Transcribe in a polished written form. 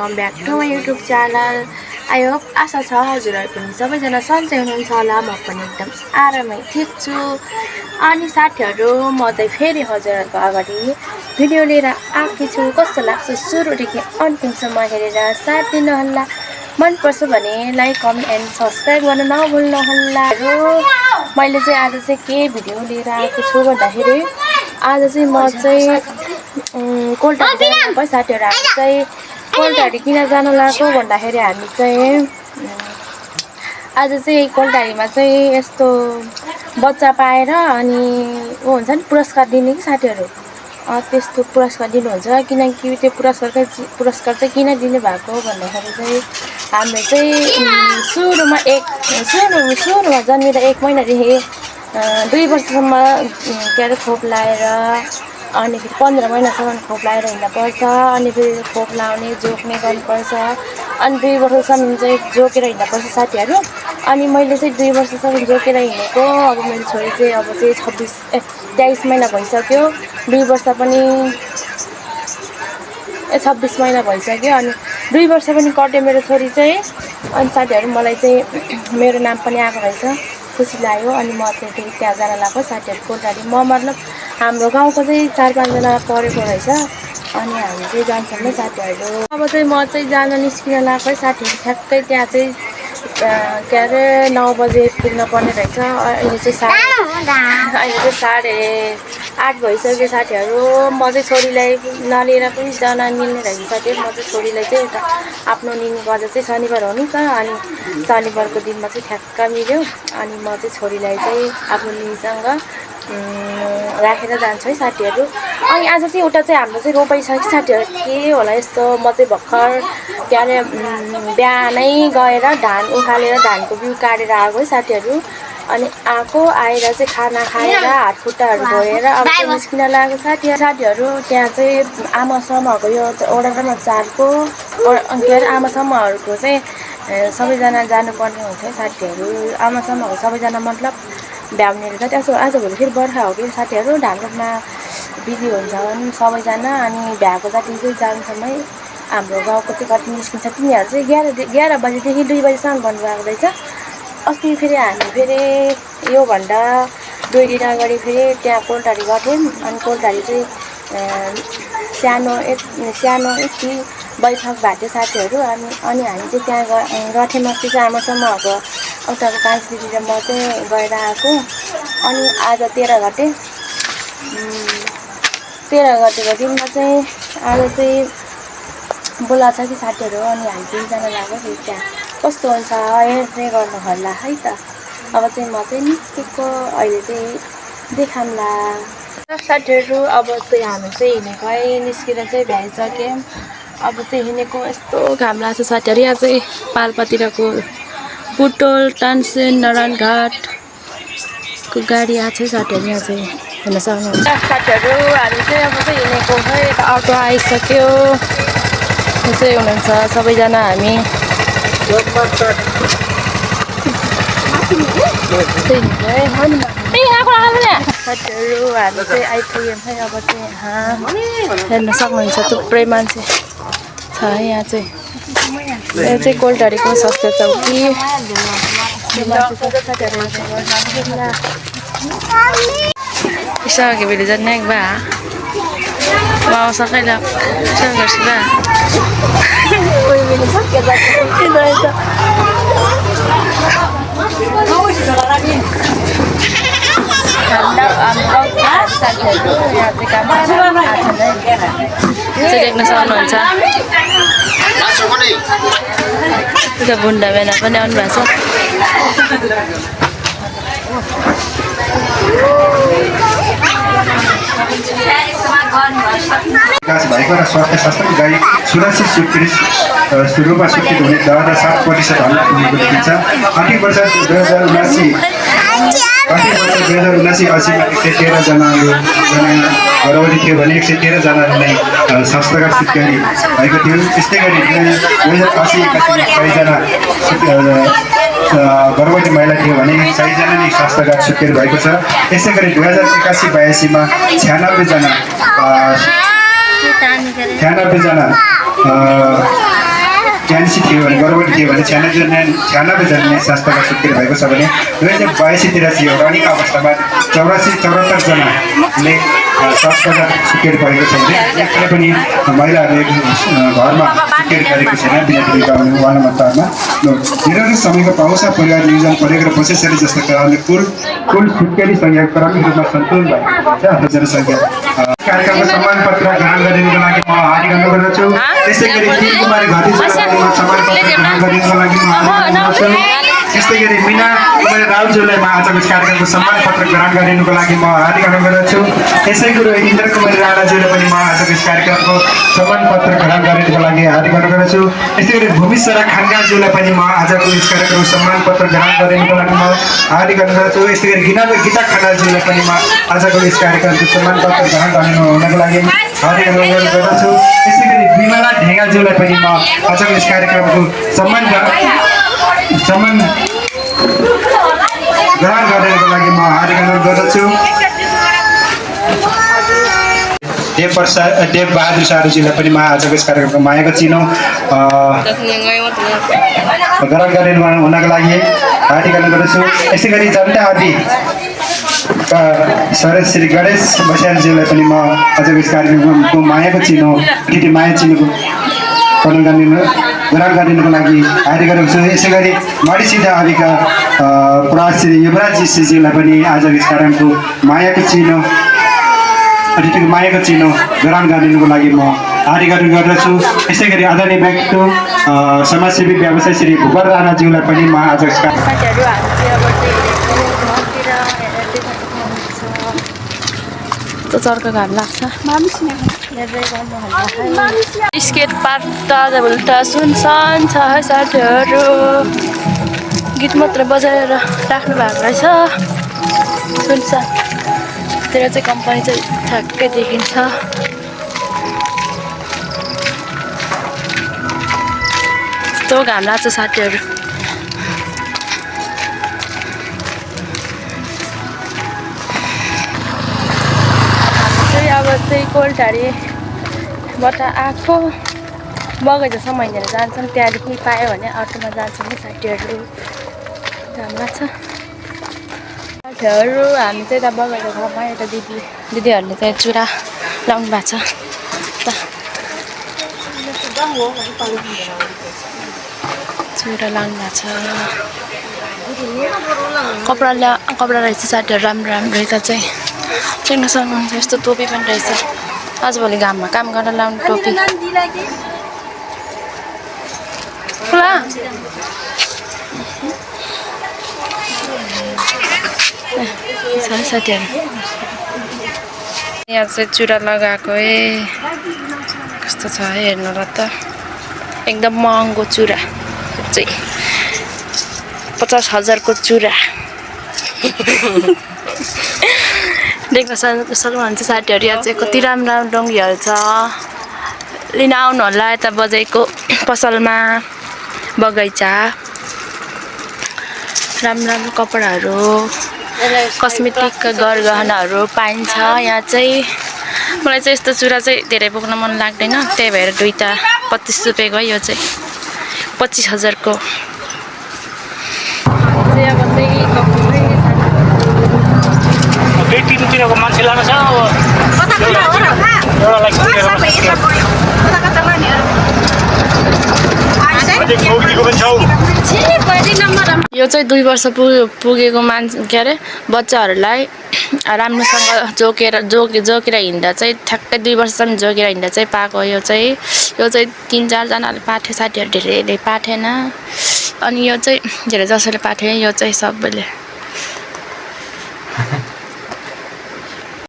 Welcome back to my YouTube channel. I hope आशा छ हजुरहरू पनि सबैजना सन्चै हुनुहुन्छ होला। म पनि एकदम आरामै ठिक छु। अनि साथीहरू म चाहिँ फेरि हजुरहरूको अगाडि भिडियो लिएर आएकी छु। कस्तो लाग्छ सुरुदेखि अन्तिमसम्म हेरेर साथ दिनुहोला। मनपर्छ भने लाइक कमेन्ट एन्ड सब्सक्राइब गर्न नभुल्नुहोला। मैले चाहिँ आज चाहिँ के भिडियो लिएर आएको छु भन्दाखेरि आज चाहिँ म चाहिँ कोलटारी जान लाग्यो साथीहरू। हामी चाहिँ कोलटारी किन जान लाग्यो भन्दाखेरि हामी चाहिँ आज चाहिँ कोलटारीमा चाहिँ यस्तो बच्चा पाएर अनि ऊ हुन्छ नि पुरस्कार दिने कि साथीहरू, त्यस्तो पुरस्कार दिनुहुन्छ। किनकि त्यो पुरस्कार चाहिँ किन दिनु भएको भन्दाखेरि चाहिँ हामीले चाहिँ सुरुमा जन्मिएर 1 महिनादेखि 2 वर्षसम्म के अरे खोप लाएर अनि फेरि 15 महिनासम्म खोप लाएर हिँड्नुपर्छ। अनि फेरि खोप लाउने जोक्ने गर्नुपर्छ। अनि 2 वर्षसम्म चाहिँ जोकेर हिँड्नुपर्छ साथीहरू। अनि मैले चाहिँ 2 वर्षसम्म जोकेर हिँडेको। अब मेरो छोरी चाहिँ अब चाहिँ 23 महिना भइसक्यो। 2 वर्ष पनि 26 महिना भइसक्यो। अनि 2 वर्ष पनि कट्यो मेरो छोरी चाहिँ। अनि साथीहरू मलाई चाहिँ मेरो नाम पनि आएको रहेछ, खुसी लाग्यो। अनि म चाहिँ फेरि त्यहाँ जान लाग्यो साथीहरू कोलटारी। म मतलब हाम्रो गाउँको चाहिँ 4-5 जना परेको रहेछ। अनि हामी चाहिँ जान्छौँ है साथीहरू। अब चाहिँ म चाहिँ जान निस्किन लाग्यो साथीहरू। ठ्याक्कै त्यहाँ चाहिँ के अरे 9 बजे पुग्न पर्ने रहेछ। अहिले चाहिँ 8:30 भइसक्यो साथीहरू। म चाहिँ छोरीलाई नलिएर पनि जान मिल्ने रहेछ साथीहरू। म चाहिँ छोरीलाई चाहिँ उता आफ्नो निनीको आज चाहिँ शनिबार हो नि त। अनि शनिबारको दिनमा चाहिँ ठ्याक्क मिल्यो। अनि म चाहिँ छोरीलाई चाहिँ आफ्नो निनीसँग राखेर जान्छु है साथीहरू। अनि आज चाहिँ एउटा चाहिँ हाम्रो चाहिँ रोपाइ छ कि साथीहरू। के होला यस्तो, म चाहिँ भर्खर के अरे बिहानै गएर धान उखालेर धानको बिउ काटेर आएको है साथीहरू। अनि आएर चाहिँ खाना खाएर हातखुट्टाहरू धोएर अब चाहिँ निस्किन लागेको साथीहरू। त्यहाँ चाहिँ आमा समूहको यो वडा नम्बर 4 को के अरे आमा समूहहरूको चाहिँ सबैजना जानुपर्ने हुन्छ है साथीहरू। आमा समूहको सबैजना मतलब भ्याउनेहरू छ। आजभोलि फेरि बर्खा हो कि साथीहरू, धान रोप्न बिजी हुन्छन् सबैजना। अनि भ्याएको जति चाहिँ जान्छौँ है। हाम्रो गाउँको चाहिँ कति निस्किन्छ, तिनीहरू चाहिँ 11 बजीदेखि 2 बजीसम्म भन्नुभएको रहेछ। अस्ति फेरि हामी फेरि योभन्दा 2 दिन अगाडि फेरि त्यहाँ कोलटारी गर्थ्यौँ। अनि कोलटारी चाहिँ सानो यति बैठक भएको थियो साथीहरू। अनि हामी चाहिँ त्यहाँ गर्थ्यौँ। अस्ति चाहिँ आमा समूहको उताको कान्छी दिदी र म चाहिँ गएर आएको। अनि आज 13 गतेको दिनमा चाहिँ आज चाहिँ बोला छ कि साथीहरू। अनि हामी 2 जना लाग्यो फेरि त्यहाँ कस्तो हुन्छ हेर्दै गर्नु होला है त। अब चाहिँ म चाहिँ निस्केको, अहिले चाहिँ देखाउँला साथीहरू। अब चाहिँ हामी चाहिँ हिँडेको है, निस्केर चाहिँ भ्याइसक्यौँ। अब चाहिँ हिँडेको यस्तो घाम लाग्छ साथीहरू। यहाँ चाहिँ पाल्पातिरको बुटोल तानसेन नारायणघाटको गाडी आएको छ साथीहरू। यहाँ चाहिँ हेर्न सक्नुहुन्छ साथीहरू। हामी चाहिँ अब चाहिँ हिँडेको खै अटो आइसक्यो। चाहिँ हुनुहुन्छ सबैजना हामी साथीहरू। हामी चाहिँ आइपुग्यौँ है। अब चाहिँ हेर्न सक्नुहुन्छ थुप्रै मान्छे छ है यहाँ चाहिँ। यो चाहिँ कोलटारीको स्वास्थ्य चौकी। इसके बेले जाने एक बार वाव सकैला गर्छु बा कोही बेला सक्के जान्छ साथीहरू। यहाँ चाहिँ काम देख्न सक्नुहुन्छ। उता बुन्डा बेना पनि आउनु भएको छ। विकास भएको र स्वास्थ्य शास्त्रको गाई सुरक्षित रूपमा स्वीकृत हुने दर 7% हल्ला पुगेको देखिन्छ। आर्थिक वर्ष 2079-80मा 113 जनाले गर्भवती थियो भने 113 जनालाई स्वास्थ्यकार स्वीकृति भएको थियो। त्यस्तै गरी 2080-81मा 40 जना गर्भवती महिला थियो भने 40 जना नै स्वास्थ्यकार स्वीकृत भएको छ। यसै गरी 2081-82मा 96 जना क्यान्सी थियो भने गडबडी थियो भने 96 जनाले स्वास्थ्यमा सुत्केरी भएको छ भने 2082 तिर चाहिँ रनिङ अवस्थामा 74 जनाले स्वास्थ्यमा सुत्केरी भएको छ भने एकले पनि महिलाहरूले घरमा सुत्केरी गरेको छैन बिना वार्डमा तहमा निरन्तर समयको पाउसा परिवार नियोजन प्रयोग र प्रोसेसरी जस्ता कारणले कुल सुत्केरी सङ्ख्या क्रमिक रूपमा सन्तुलन भएको छ। जनसङ्ख्या कार्यक्रमको सम्मान पत्र ग्रहण गरिनुको लागि म हार्दिक अनुरोध गर्दछु। त्यसै गरी दिल कुमारी घाटीज्यूलाई सम्मान पत्र ग्रहण गरिनुको लागि म हार्दिक अनुरोध गर्दछु। त्यस्तै गरी मिना कुमारी राउतज्यूलाई म आजको कार्यक्रमको सम्मान पत्र ग्रहण गरिनुको लागि म हार्दिक अनुरोध गर्दछु। त्यसै गरी इन्द्र कुमारी राणाज्यूलाई पनि म आजको कार्यक्रमको सम्मान पत्र ग्रहण गरिनुको लागि हार्दिक अनुरोध गर्दछु। त्यस्तै गरी भूमिश्वरा खानगाज्यूलाई पनि म आजको कार्यक्रमको सम्मान पत्र ग्रहण गरिनुको लागि म हार्दिक अनुरोध गर्दछु। यस्तै गरी गीता खनालज्यूलाई पनि म आजको कार्यक्रमको सम्मान पत्र ग्रहण हुनको लागि हार्दिक अनुरोध गर्दछु। त्यसै गरी विमला ढेगाज्यूलाई पनि म आजको यस कार्यक्रमको सम्मान ग्रहण गर्नको लागि म हार्दिक अनुरोध गर्दछु। देव बहादुर सारूजीलाई पनि म आजको यस कार्यक्रमको मायाको चिनो ग्रहण गरिनु हुनको लागि हार्दिक अनुरोध गर्दछु। यसै गरी जनता आदि श्री गणेश बस्यालज्यूलाई पनि म आजको यस कार्यक्रमको मायाको चिनो माया चिनो ग्रहण गरिनुको लागि हार्दिक अनुरोध गर्छु। यसै गरी मणिसिद्ध आदिका प्रवास श्री युवराज श्रीज्यूलाई पनि आजको यस कार्यक्रमको मायाको चिनो ग्रहण गरिनुको लागि म हार्दिक अनुरोध गर्दछु। यसै गरी आदरणीय व्यक्तित्व समाजसेवी व्यवसायी श्री भूपर राणाज्यूलाई पनि म आज चर्को घाम लाग्छ। स्केट पार्क ताजा भुल्टा सुनसान छ साथीहरू गीत मात्र बजाएर राख्नु भएको रहेछ। सुनसान तिर चाहिँ कम्पनी चाहिँ ठ्याक्कै देखिन्छ। यस्तो घाम लाग्छ साथीहरू। अब चाहिँ कोलटारीबाट आएको बगैँचासम्म हिँडेर जान्छौँ। त्यहाँदेखि पायो भने अटोमा जान्छौँ नि साथीहरू। घाम लाग्छ साथीहरू। हामी चाहिँ यता बगैँचा घरमा एउटा दिदीहरूले चाहिँ चुरा लाउनु भएको छ। चुरा लाउनु भएको छ। कपडा रहेछ साथीहरू राम्रो राम्रो यता चाहिँ देख्न सक्नुहुन्छ। यस्तो टोपी पनि रहेछ। आजभोलि घाममा काम गरेर लाउने टोपी साथीहरू। यहाँ चाहिँ चुरा लगाएको कस्तो छ हेर्नु र त। एकदम महँगो चुरा चाहिँ 50,000 को चुरा देख्न सक्नुहुन्छ साथीहरू। यहाँ चाहिँ कति राम्रो राम्रो डङ्गीहरू छ। लिन आउनु होला यता बजाइको पसलमा बगैँचा। राम्रो राम्रो कपडाहरू कस्मेटिकका गरगहनाहरू पाइन्छ यहाँ चाहिँ। मलाई चाहिँ यस्तो चुरा चाहिँ धेरै बोक्न मन लाग्दैन, त्यही भएर दुईटा 25 रुपियाँको यो चाहिँ 25,000 को। मान्छे लानु छ यो चाहिँ 2 वर्ष पुगेको मान्छे के अरे बच्चाहरूलाई राम्रोसँग जोकेर हिँड्दा चाहिँ ठ्याक्कै 2 वर्षसम्म जोकेर हिँड्दा चाहिँ पाएको। यो चाहिँ 3-4 जनाले पाठे साथीहरू, धेरैले पाठेन। अनि यो चाहिँ धेरै जसोले पाठे। यो चाहिँ सबैले